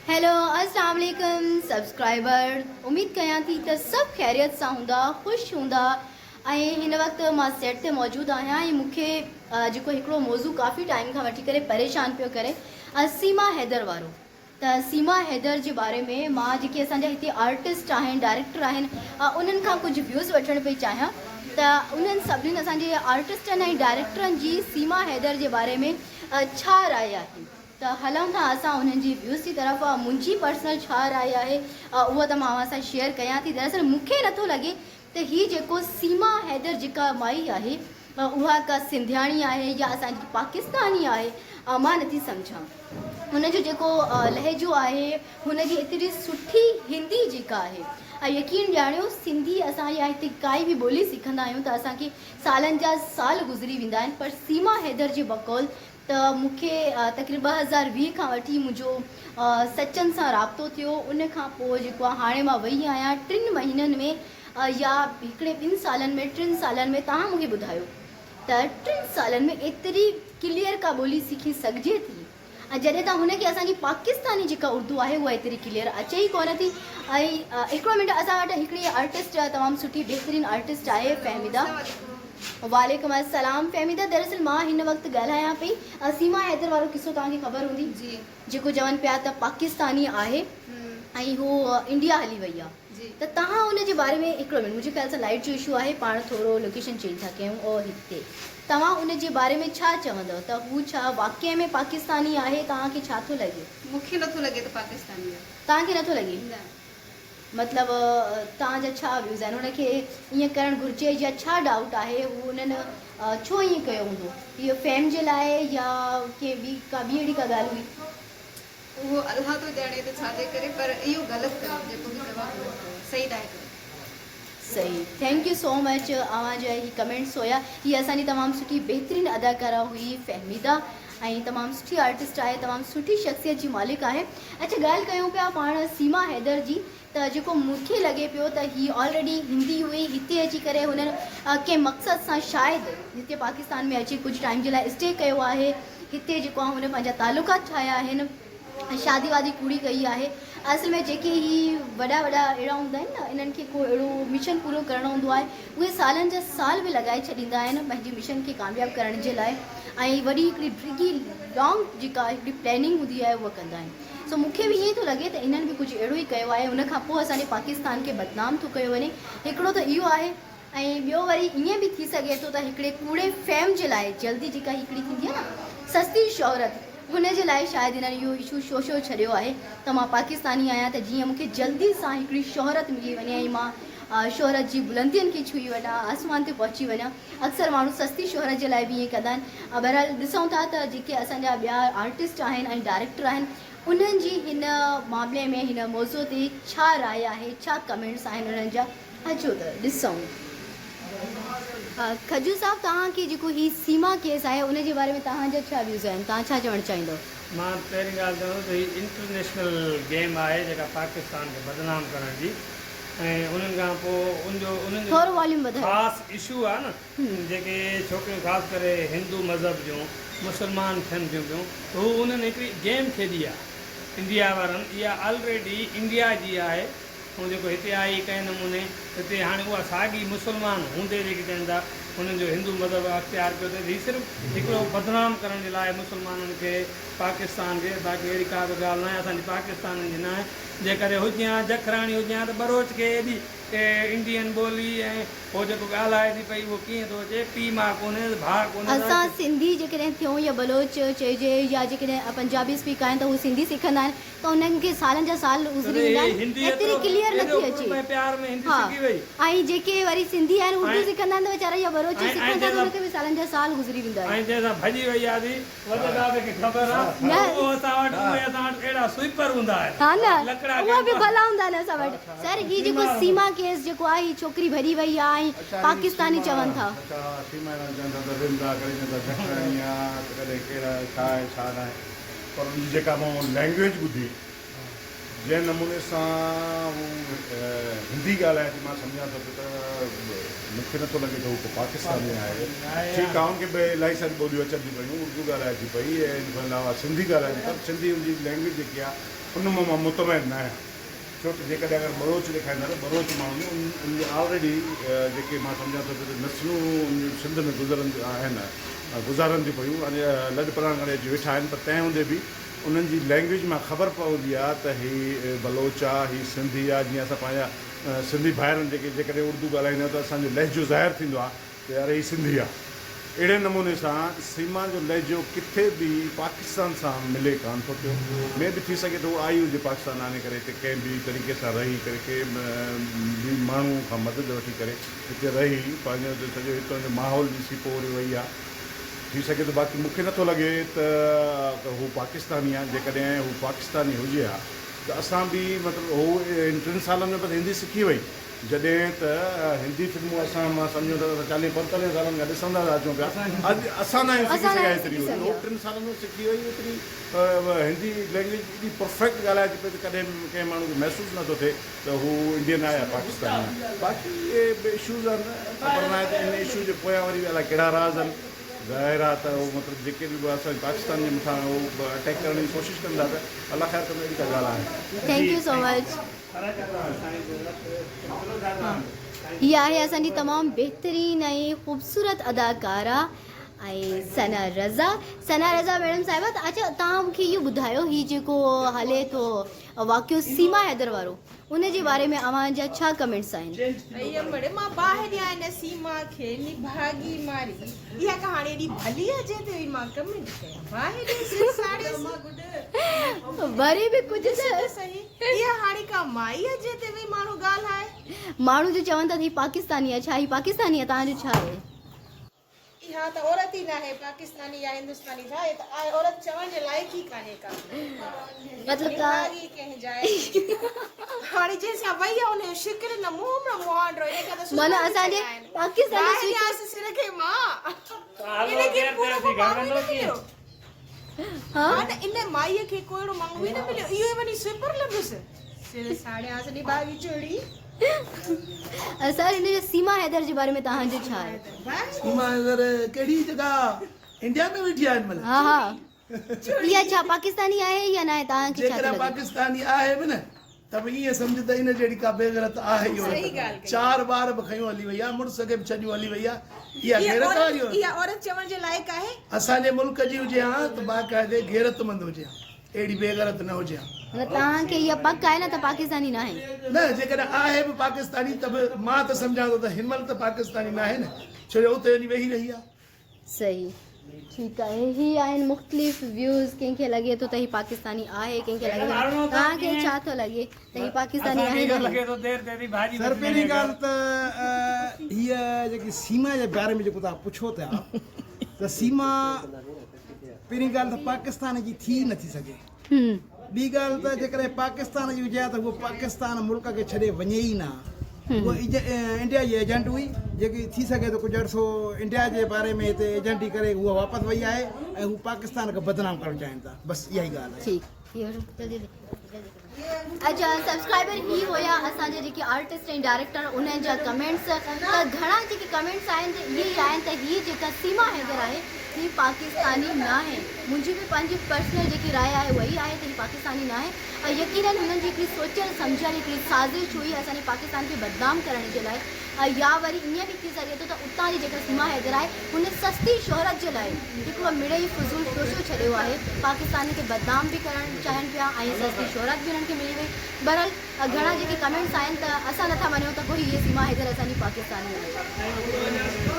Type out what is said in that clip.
Hello السلام عليڪم subscriber اميد ڪيان ٿي ته سڀ خيريت سان هوندا خوش هوندا ۽ هن وقت مان سيٽ تي موجود آهيان ۽ مونکي جيڪو هڪڙو موضوع ڪافي ٽائيم کان وٺي ڪري پريشان پيو ڪري سيما حيدر وارو ته سيما حيدر جي باري ۾ مان جيڪي اسان جا هتي آرٽسٽ آهن ڊائريڪٽر آهن انهن کان ڪجهه ويوز وٺڻ پئي چاهيان ته انهن سڀني اسان جي آرٽسٽن ۽ ڊائريڪٽرن جي سيما حيدر جي باري ۾ ڇا راء آهي ته هلون ٿا اسان انهن جي ويوز جي طرف منهنجي پرسنل ڇا راء آهي اهو ته مان اوهان سان شيئر ڪيان ٿي دراصل مون کي نٿو لڳي ته هي جيڪو سيما حيدر جيڪا مائي آهي اها ڪا سنڌياڻي آهي يا اسان جي پاڪستاني آهي مان نٿي سمجهان هن جو جيڪو لهجو آهي هن جي ايتري سٺي هندي جيڪا آهي ۽ يقين ڄاڻيو سنڌي اسان يا هتي ڪائي به ٻولي سکندا آهيون ته اسان کي سالن جا سال گذري ويندا آهن پر سيما حيدر جي بقول ته مون کي تقريبن 2020 کان وٺي منهنجو سچن سان رابطو ٿيو ان کان پوء جيڪو آهي هاڻي مان وئي آهيان ٽن مهينن ۾ يا هڪڙي ٻن سالن ۾ ٽن سالن ۾ توهان مون کي ٻڌايو ته ٽن سالن ۾ ايتري ڪليئر ڪا ٻولي سکي سگهجي ٿي ۽ جڏهن ته هن کي اسان جي پاڪستاني جيڪا اردو آهي اها ايتري ڪليئر اچي ئي ڪونه ٿي ۽ هڪڙو منٽ اسان وٽ هڪڙي آرٽسٽ تمام سٺي بهترين آرٽسٽ آهي فهميده وعليڪم السلام فهميده دراصل مان هن وقت ڳالهايان پئي سيما حيدر وارو قصو توهان کي خبر هوندي جي. جيڪو چون پيا ته پاڪستاني آهي ۽ هو انڊيا هلي وئي آهي ته توهان ان جي باري ۾ هڪڙو منٽ منهنجي خيال سان لائيٽ جو اشو آهي پاڻ ٿورو لوڪيشن چينج ٿا ڪيون او هتي توهان ان جي باري ۾ ڇا چوندؤ ته هو ڇا واقعي ۾ پاڪستاني آهي توهان کي ڇا ٿو لڳي؟ مون کي نٿو لڳي ته پاڪستاني آهي. توهان کي نٿو لڳي؟ نه. مطلب توهان جا ڇا ويوز آهن هن کي ائين ڪرڻ گهرجي يا ڇا ڊائوٽ آهي هو انهن ڇو ائين ڪيو هوندو اهو فيم جي لاء يا ڪنهن ٻي ڪا ٻي اهڙي ڪا ڳالهه هئي. اهو الله ٿو ڄاڻي ته ڇا جي ڪري پر اهو غلط ڪيو جيڪو به ڪيو آهي غلط ڪيو آهي صحيح ناهي ڪيو. صحيح thank you سو مچ اوهان جا هي ڪمينٽس هيا هي اسان جي تمام سٺي بهترين اداڪارا هئي فهميده ۽ تمام سٺي آرٽسٽ آهي تمام سٺي شخصيت جي مالڪ آهي اڇا ڳالهه ڪيون پيا پاڻ سيما حيدر جي ته جيڪو مون کي لڳي پيو ته هي آلريڊي هندي هئي هتي اچي ڪري هنن ڪنهن مقصد سان شايد هتي پاڪستان ۾ اچي ڪجهه ٽائيم جي لاء اسٽي ڪيو آهي هتي جيڪو آهي هن پنهنجا تعلقات ٺاهيا آهن ۽ شادي وادي ڪوڙي ڪئي آهي اصل ۾ جيڪي هي وڏا وڏا اهڙا هوندا آهن نه انهن کي ڪو اهڙو مشن پورو ڪرڻو هوندو آهي اهي سالن جا سال به لڳائي ڇڏيندا آهن پنهنجي مشن کي ڪامياب ڪرڻ جي لاء ۽ وڏي هڪڙي ڊگهي لانگ جيڪا هڪڙي پلاننگ هوندي آهي اها ڪندا آهن سو مون کي به ائين ٿو لڳي ته انهن به ڪجهه اهڙو ئي ڪيو آهي ان کان پوء اسان جي پاڪستان کي بدنام ٿو ڪيو وڃي هڪڙو ته اهو آهي ۽ ٻيو وري ائين به ٿي سگهي ٿو ته هڪڙي ڪوڙي فيم جي لاء جلدي جيڪا هڪڙي ٿيندي آهي نه سستي شهرت ان جي لاء شايد هنن اهو اشو شوشو ڇڏيو آهي ته مان پاڪستاني آهيان ته جيئن مون کي جلدي سان هڪڙي شهرت ملي وڃي ۽ مان شهرت جي بلندين کي ڇهي وڃان آسمان تي پهچي وڃان اڪثر ماڻهو سستي شهرت جي لاء به ائين ڪندا آهن بهرحال ڏسون ٿا ته جيڪي اسان جا ٻيا آرٽسٽ آهن ۽ ڊائريڪٽر آهن انهن جي هن معاملي ۾ هن موضوع تي ڇا راء آهي ڇا ڪمينٽس آهن انهن جا اچو ته ڏسون. کجو صاحب توهان کي جيڪو هي سيما ڪيس آهي ان جي باري ۾ توهان جا ڇا ويوز آهن توهان ڇا چوڻ چاهيندو. مان پهرين ڳالهه چوندس ته هي انٽرنيشنل گيم آهي جيڪا پاڪستان کي بدنام ڪرڻ جي ۽ انهن کان پوء ان جو انهن جو ٿورو واليوم وڌايو. خاص اشو آهي نه جيڪي ڇوڪريون خاص ڪري هندو مذهب جون مسلمان ٿين ٿيون پيون ته هو انهن هڪڙي گيم کيڏي آهي انڊيا وارن اها آلريڊي انڊيا جي آهي ۽ جيڪو هتي آئي ڪنهن نموني هتي هاڻي اها ساڳي مسلمان هوندي جيڪي چون ٿا هنن جو هندو مذهب اختيار ڪيو ته هي صرف هڪڙو بدنام ڪرڻ جي لاء مسلمانن کي پاڪستان کي باقي اهڙي ڪا به ڳالهه ناهي اسان جي پاڪستانين جي ناهي جيڪڏهن هجي ها جکراڻي هجي ها ته ٻروچ کي ايڏي انڊين ٻولي ۽ هو جيڪو ڳالهائي ٿي پئي اهو ڪيئن ٿو اچي پيء ماء ڪونهيس ڀاء ڪونهيس اسان سنڌي جيڪڏهن ٿيون يا بلوچ چئجي يا جيڪڏهن پنجابي اسپيڪ آهن ته هو سنڌي سکندا آهن ته انهن کي سالن جا سال گذري ويندا آهن ايتري ڪليئر نٿي اچي ها ۽ جيڪي وري سنڌي آهن اردو سکندا آهن ته ويچارا يا بلوچي سکن ٿا ته انهن کي به سالن جا سال گذري ويندا آهن. ها نه اهي به ڀلا هوندا آهن اسان وٽ سر هي جيڪو سيما ڪيس جيڪو آهي هي ڇوڪري ڀڄي وئي آهي ۽ پاڪستاني چون ٿا. پر ان جي جيڪا مون لينگويج ٻڌي جنهن نموني سان هو هندي ڳالهائي ٿي مان سمجهان ٿو پيو ته مون کي نٿو لڳي ته هو ڪو پاڪستاني آهي. ٺيڪ آهي ان کي به الاهي ساريون ٻوليون اچن ٿيون پيون اردو ڳالهائي ٿي پئي ۽ ان کان علاوه سنڌي ڳالهائي ٿي پر سنڌي ان جي لينگويج جيڪي آهي ان مان مان مطمئن نه آهيان ڇو ته جيڪڏهن اگر ٻروچ ڏيکاريندا ته ٻروچ ماڻهو ان جي آلريڊي جيڪي مان سمجهان ٿو پيو ته نسلون ان جون سنڌ ۾ گذرن آهن گذارن ٿيون پيون لڏ پلاڻ ڪري اچي ويٺا آهن پر تنهن هوندي به انهن جي لينگويج مان خبر پوندي آ ته هي بلوچ آ هي سنڌي آ جيئن اسان پنهنجا سنڌي ڀائر آهن جيڪي جيڪڏهن اردو ڳالهائيندا آهيون ته اسان جو لهجو ظاهر ٿيندو آ ته يار هي سنڌي آ اهڙي نموني سان سيما جو لهجو ڪٿي به پاڪستان سان ملي ڪانه ٿو پيو مي به ٿي سگهي ٿو هو آئي هجي پاڪستان آني ڪري هتي ڪنهن به طريقي سان رهي ڪري ڪنهن به ماڻهو کان مدد وٺي ڪري هتي رهي پنهنجو سڄو هتان جو ماحول ڏسي پوء وري وئي آ. ٿي سگهي ٿو باقي مون کي نٿو لڳي ته هو پاڪستاني آهي جيڪڏهن هو پاڪستاني هجي ها ته اسان به مطلب هو ان ٽن سالن ۾ بس هندي سکي وئي جڏهن ته هندي فلمون اسان مان سمجهون ٿا ته اسان چاليهه پنتاليهن سالن کان ڏسندا ٿا اچون پيا اڄ اسان ناهيون سکي سگهيا ايتري هو ٽن سالن ۾ سکي وئي ايتري هندي لينگويج ايڏي پرفيڪٽ ڳالهائي ٿي پئي ته ڪڏهن به ڪنهن ماڻهو کي محسوس نٿو ٿئي ته هو انڊين آهي يا پاڪستاني آهي. باقي اهي به اشوز آهن خبر ناهي ته ان اشو جي پويان وري به الائي ڪهڙا راز آهن. ظاهر آهي ته اهو مطلب جيڪي به اسان جي پاڪستان جي مٿان اهو اٽيڪ ڪرڻ جي ڪوشش ڪن ٿا ته الله خير ڪندو اهڙي ڪا ڳالهه آهي. Thank you so much. هي آهي اسان جي تمام بهترين ۽ خوبصورت اداڪارا ۽ ثنا رضا ثنا رضا ميڊم صاحبه ته اچا توهان مون کي اهو ٻڌايو هي جيڪو هلي ٿو واقعو سيما حيدر وارو ان جي باري ۾ اوهان جا ڇا ڪمينٽس آهن. اي امڙ مان باهه ڏيان ان سيما کي نڀاڳي ماري اها ڪهاڻي ايڏي ڀلي آ جنهن تي مان ڪمينٽ ڪيان باهه ڏي سر ساڙيس. وري به ڪجهه ته سهي اها هاڻي ڪا مائي آ جنهن تي وئي ماڻهو ڳالهائي. ماڻهو جو چون ٿا ته هي پاڪستاني آ ڇا هي پاڪستاني آ توهان جو ڇا آهي. اها ته عورت ئي ناهي پاڪستاني يا هندستاني ڇا اهي ته آهي عورت چوڻ جي لائق ئي ڪانهي ڪا مطلب ته نڀاڳي ڪنهن جاء جي هاڻي جنهن سان وئي آهي ان جو شڪر نه منهن نه مهانڊو ان کان ته سسرا معنيٰ به اسان جي چڱا آهن پاڪستان جو باهه سوئچ ڏيانس سر کي مان ان کي پورو ڪو ماڻهو ئي نه مليو ها ها نه ان مائيء کي ڪو اهڙو ماڻهو ئي نه مليو اهو ئي وڃي سوئپر لڀس سر ساڙيانس نڀاڳي چوڙي. سر هن جو سيما حيدر جي باري ۾ توهان جو ڇا آهي؟ سيما حيدر ڪهڙي جڳهه انڊيا ۾ ويٺي آهي هن مهل؟ ها ها اها ڇا پاڪستاني آهي يا ناهي توهان کي ڇا ٿو جيڪڏهن لڳي؟ پاڪستاني آهي به نه ته به ائين سمجهه ته ان جهڙي ڪا بيغيرت آهي ئي عورت نه. چار ٻار به کنيو هلي وئي آهي مڙس کي به ڇڏيو هلي وئي آهي اها غيرت واري عورت اها عورت چوڻ جي لائق آهي؟ اسان جي ملڪ جي هجي ها ته باقاعدي غيرتمند هجي ها. اهڙي بي غيرت نه هجي ها. مطلب توهان کي اها پڪ آهي نه ته پاڪستاني ناهي. نه جيڪڏهن آهي به پاڪستاني ته به مان ته سمجهان ٿو ته هن مهل ته پاڪستاني ناهي نه ڇو جو اتي وڃي ويهي رهي آهي. صحيح ٺيڪ آهي هي آهن مختلف ويوز ڪنهن کي لڳي ٿو ته هي پاڪستاني آهي ڪنهن کي لڳي ٿو توهان کي ڇا ٿو لڳي ته هي پاڪستاني آهي نه آهي. سر پهرين ڳالهه ته هيء جيڪي سيما جي باري ۾ جيڪو توهان پڇو ٿا ته سيما پهرين ڳالهه ته پاڪستان جي ٿي ئي نٿي سگهي. ٻي ڳالهه ته جيڪڏهن پاڪستان جي هجي ها ته هوء پاڪستان ملڪ کي ڇڏي وڃي ئي نه ها. هوء انڊيا جي ايجنٽ هئي جيڪي ٿي سگهي ٿو ڪجهه عرصو انڊيا جي باري ۾ هتي ايجنٽي ڪري هوء واپس وئي آهي ۽ هو پاڪستان کي بدنام ڪرڻ چاهين ٿا بس اها ئي ڳالهه آهي. ٺيڪ اچا سبسڪرائبر هي هيا اسان جا جيڪي آرٽسٽ ۽ ڊائريڪٽر انهن جا ڪمينٽس ته گهڻا جيڪي ڪمينٽس آهن ته اهي ئي آهن ته هي جيڪا سيما حيدر آهي هي پاڪستاني ناهي منهنجي به پنهنجي پرسنل جيڪي راء آهي اها ئي آهي ته هي پاڪستاني ناهي ۽ يقينن هنن جي هڪڙي سوچيل سمجهيل هڪڙي سازش هئي اسان جي پاڪستان کي بدنام ڪرڻ جي لاء يا وري ائين به ٿي سگهي ٿو ته اتان جي جيڪا سيما حيدر آهي هن سستي شهرت جي لاء هڪڙو مڙئي فضول شوشو ڇڏيو آهي پاڪستاني کي بدنام به ڪرڻ چاهين پيا ۽ سستي شهرت به انهن کي ملي وئي بهرحال گهڻا جيڪي ڪمينٽس آهن ته اسان نٿا مڃون ته ڪو هيء سيما حيدر اسان جي پاڪستاني آهي.